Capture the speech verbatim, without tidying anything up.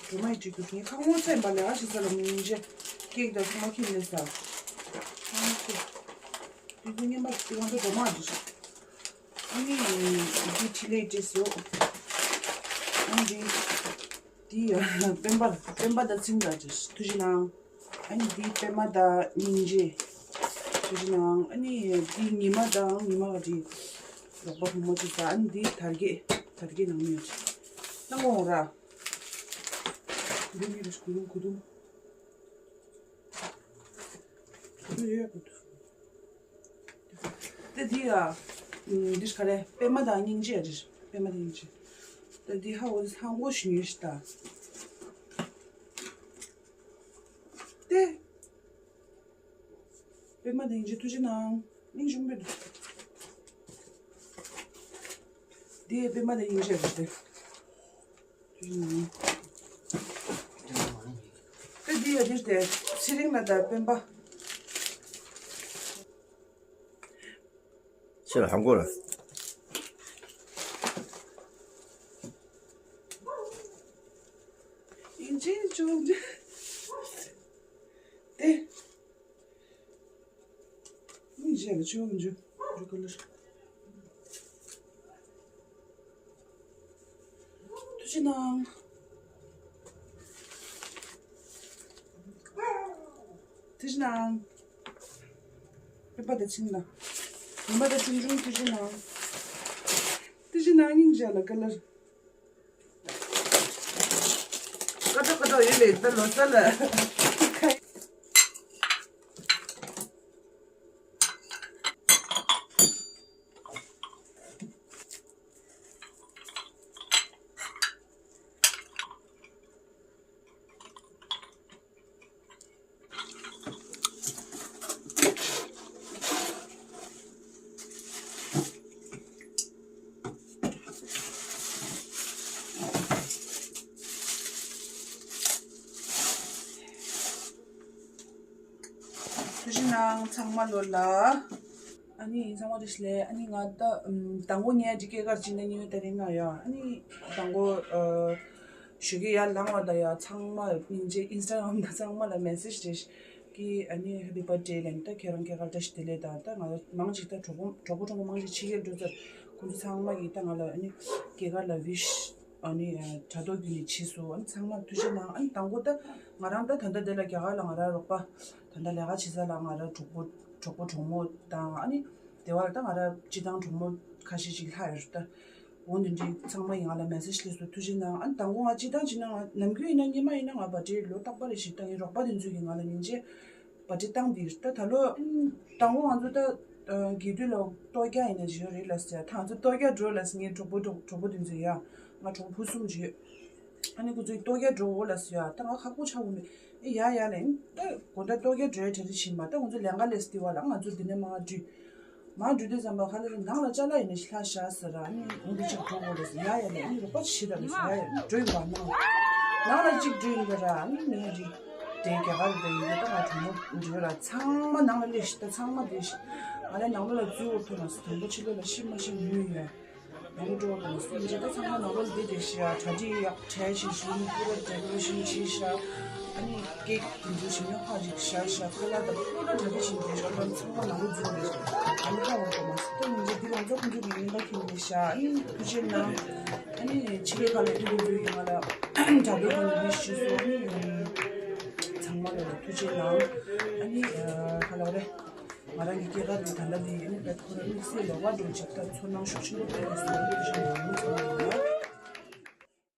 སྒྲོལ་མ་ཡི་བྲིས་འདུག་ཁྱེད་ཁ་ངོ་ཚ་ཡིན་པ་ལས་ཀ་བྱེད་ས་ལ་མི་ཉིན་ཅེ་ཀེག་དང་ཚང་མ་ཁྱེར་ནས་ཟ། ཁ་ངོ་ཚ། དེ་ཚོ་ངན་པ་དེ་ང་ཚོ་སྒྲོལ་མ་འདི་རེད། ཨ་ནི་འདི་ཕྲིན་ལས་བྲིས་སོ། ཨ་ནི་འདི་འདི་སྤེན་པ་སྤེན་པ་དང་ཚིག་འདྲ་བྲིས། ཐུགས་རྗེ་གནང་། ཨ་ནི་འདི་པད་མ་དང་སྙིང་རྗེ། ཐུགས་རྗེ་གནང་། ཨ་ནི་འདི་ཉི་མ་དང་ཉི་མ་ག་འདི་རོགས་པ་བུ་མོ་ཅིག་ད། ཨ་ནི་འདི་དར་རྒྱས། དར་རྒྱས་ནང་མི་ཡོད་ཅིག་གནང་གོ་ར། གུ་དུམ་ཡོད་རེད། གུ་དུམ་གུ་དུམ་གུ་དུམ་ཡོད། གུ་དུམ། ད་འདི་ཡ། འདི་ག་རེ་པད་མ་དང་སྙིང་རྗེ་རེད། པད་མ་དང་སྙིང་རྗེ། ད་འདི་ཧ་འོ་ཧ་གོ་ཞུ་ཡོད་ཤི་ད། ཏེ། པད་མ་དང་སྙིང་རྗེ་ཐུགས་རྗེ་གནང་། སྙིང་རྗེ་མོ་འདུག་འདི་པད་མ་དང་སྙིང་རྗེ་རེད་དེ། ཐུགས་རྗེ་གནང་། ཏེ་འདི་ཡ་འདིར་དེ་ཚེ་རིང་ལ་དང་སྤེན་པ། ཕྱི་ལ་ཧང་གོ་ལ། ཡིན་ཅིན་ཅུང་ཅིན། ཏེ། ཡིན་ཅིན་ཅུང་ཅུང་ཅུང་ཀ་ལར། ཐུགས་རྗེ་གནང་། ཐུགས་རྗེ་གནང་། པད་མ་དང་ཚིག་ལ། པད་མ་དང་ཚིག་ཆུང་ཐུགས་རྗེ་གནང་། ཐུགས་རྗེ་གནང་། སྙིང་རྗེ་ལ་ཀ་ལར། ཀ་ཏོ་ཀ་ཏོ་ཡོད་ལེ་ད་ལོ་ཙཱ་ལ། ཐུགས་རྗེ་གནང་ཚང་མ་ལོ་ལ། ཨ་ནི་ཚང་མ་བཀྲ་ཤིས་བདེ་ལེགས། ཨ་ནི་ང་ད་ཨམ་དང་པོ་ངས་འདི་སྐྱེས་སྐར་སྤྱི་ཟླ་གཉིས་པའི་ཏ་རིག་ནང་ཡོད། ཨ་ནི་དང་པོ་ཨ་ཞོགས་ཀས་ཡར་ལངས་པ་དང་ཡ་ཚང་མ་སྙིང་རྗེ། ཨིན་སི་ཊ་གྷ་རམ་དང་ཚང་མ་ལ་མེ་སེ་ཇི་རེ་ཞིག་གི་ཨ་ནི་ཧེ་པི་བར་ཐ་ཌེ་ལབ་ནས་ད་ཁྱེད་རང་སྐྱེས་སྐར་བཀྲ་ཤིས་བདེ་ལེགས་དང་། ད་ང་མང་ཅིག་ད་གྲོགས་པོ་གྲོགས་པོ་གྲོགས་མོ་མང་ཅིག་ཕྱི་རྒྱལ་འགྲོ་ཚར། ཁོང་ཚོ་ཚང་མ་གིས་ད་ང་ལ་ཨ་ནི་སྐྱེས་སྐར་ལ་ཝི་ཤི་ཨ་ནི་དྲ་ཐོག་བརྒྱུད་ནས་བྱས་སོང་། ཨ་ནི་ཚང་མ་ཐུགས་རྗེ་གནང་། ཨ་ནི་དང་པོ་ད་ང་རང་ད་ད་ལྟ་དེ་ལ་རྒྱ་གར་ལ་ང་རང་རོགས་པ་ད་ལྟ་ལས་ཀ་བྱེད་ས་ལ་ང་རང་གྲོགས་པོ་གྲོགས་པོ་གྲོགས་མོ་དང་། ཨ་ནི་དེ་བར་ད་ང་རང་སྤྱི་བཏང་གྲོགས་མོ་ཁ་ཤས་ཅིག་ལྷག་ཡོད་རེད་ད། འོ་འདི་འདྲའི་ཚང་མ་ཡིས་ང་ལ་མེ་སེ་ཇི་སླེབས་སོང་། ཐུགས་རྗེ་གནང་། ཨ་ནི་དང་པོ་ང་སྤྱི་བཏང་བྱས་ན་ང་ནམ་རྒྱུན་ཡིན་ན་སྔོན་མ་ཡིན་ན་ང་བར་ཐ་ཌེ་ལོ་རྟག་པར་རེ་ཞིག་བཏང་ཡིན། རོགས་པ་དེ་ཚོ་གིས་ང་ལ་སྙིང་རྗེ་བར་ཐ་ཌེ་བཏང་བསྡད་ཡོད་རེད་ད། ད་ལོ་དང་པོ་ང་ཚོ་ད་དགེ་འདུན་ལ་ལྟོ་རྒྱག་ཡིན་ན་ཅི་ཡོད་རེད་ལབ་ཟེར། ད་ང་ཚོ་ལྟོ་རྒྱག་འགྲོ་ལབ་ཟེར། ངའི་གྲོགས་པོ་གྲོགས་གྲོགས་པོ་དེ་ཚོ་ཡ། ང་གྲོགས་པོ་ཕུ་གསུམ་ཅིག་ཡོད། ཨ་ནི་ཁོ་ཚོས་ལྟོ་རྒྱག་འགྲོ་འོ་ལབ་ཟེར་ཡ། ད་ང་ཁག་པོ་ཆགས་འོང་མེད། ཨེ་ཡ་ཡ་ལབ་ཡིན། ད་དགོང་དག་ལྟོ་རྒྱག་འགྲོ་ཡ་གྲ་སྒྲིག་བྱེད་མ། ད་ང་ཚོ་ལས་ཀ་ལས་སྟེར་བ་ལ་ང་ཚོ་འདི་ནས་མར་འགྲོ། མར་འགྲོ་དུས་ཙམ་པ་ཁ་ལ་ནང་ལ་ཅ་ལག་ཡིན་ན་ཞིག་ལྷག་བཞག་ཟེར་ར། ཨ་ནི་འོང་དུས་ཅིག་འགྲོ་དགོས་ལབ་ཟེར། ཡ་ཡ་ལབ་ཡིན། རོགས་པ་ཅིག་བྱེད་དང་ལབ་ཟེར། ཡ་ཡ་འགྲོ་ཡིན་པ། ནང་ནང་ལ་ཅིག་འགྲོ་ཡིན་པ་ར། ཨ་ནི་ངས་འདི་དེ་རྒྱ་གར་ལ་ཡིན་པ་ད་ང་གྲོགས་མོ་འགྲོ་ར། ཚང་མ་ནང་ལ་སླེབས་ཤིག་ད་ཚང་མ་བསྡད་ཤིག་ང་ལ་ནང་ལོགས་ལ་འཛུལ་འོ་ཐུབ་མ་སོང་། དང་པོ་ཕྱི་ལོགས་ལ་ཤི་མ་ཤི་ལུས་ཡོད། ནང་ལོགས་འགྲོ་བ་དང་སེམས་ཅན་ད་ཚང་མ་ནང་ལོགས་ལ་བསྡད་བསྡད་ཤག་གྲ་སྒྲིག་ཡག་གྲས་ཤིག་བྱུང་། པུ་ར་ཌེ་ཀོ་རེ་ཤན་བྱས་ཤག་ཨ་ནི་ཀེག་དེ་ཚོ་ཞིམ་ཉོ་ཁག་ཅིག་བཞག་ཤག་ཁ་ལག་དང་པུ་ར་གྲ་སྒྲིག་བྱས་བསྡད་ཤག་ཨ་ནི་ཚང་མ་ནང་ལོགས་འཛུལ་བསྡད་ཤག་ཨ་ནི་ཁ་བ་དང་མ་སི་ཏོ་མི་འཇིག་འདི་ང་ཚོ་ཁོང་ཚོ་གི་ཡིན་པ་ཁྱེར་བསྡད་ཤག་ཨ་ནི་ཐུགས་རྗེ་གནང་། ཨ་ནི་ཕྱི་ལོགས་ཁ་ལ་དེ་ཚོ་ཡིན་ང་ལ་དྲ་ཐོག་ཏུ་ནས་ཞུས་སོང་། ཨ་ནི་ཚང་མ་ལ་ཐུགས་རྗེ་གནང་། ཨ་ནི་ཁ་ལག་རེད། ང་རང་གི་སྐྱེས་སྐར་འདི་ད་ལྟ་འདི་ཨ་ནི་བེད་ཁོ་རང་དམིགས་བསལ་ལོགས་ཀ་འགྲོ་ཅིག་ད་ཚོར་སྣང་ཤུགས་ཆེན་པོ་སྟེར་ནས་སོང་། ཐུགས་རྗེ་གནང་།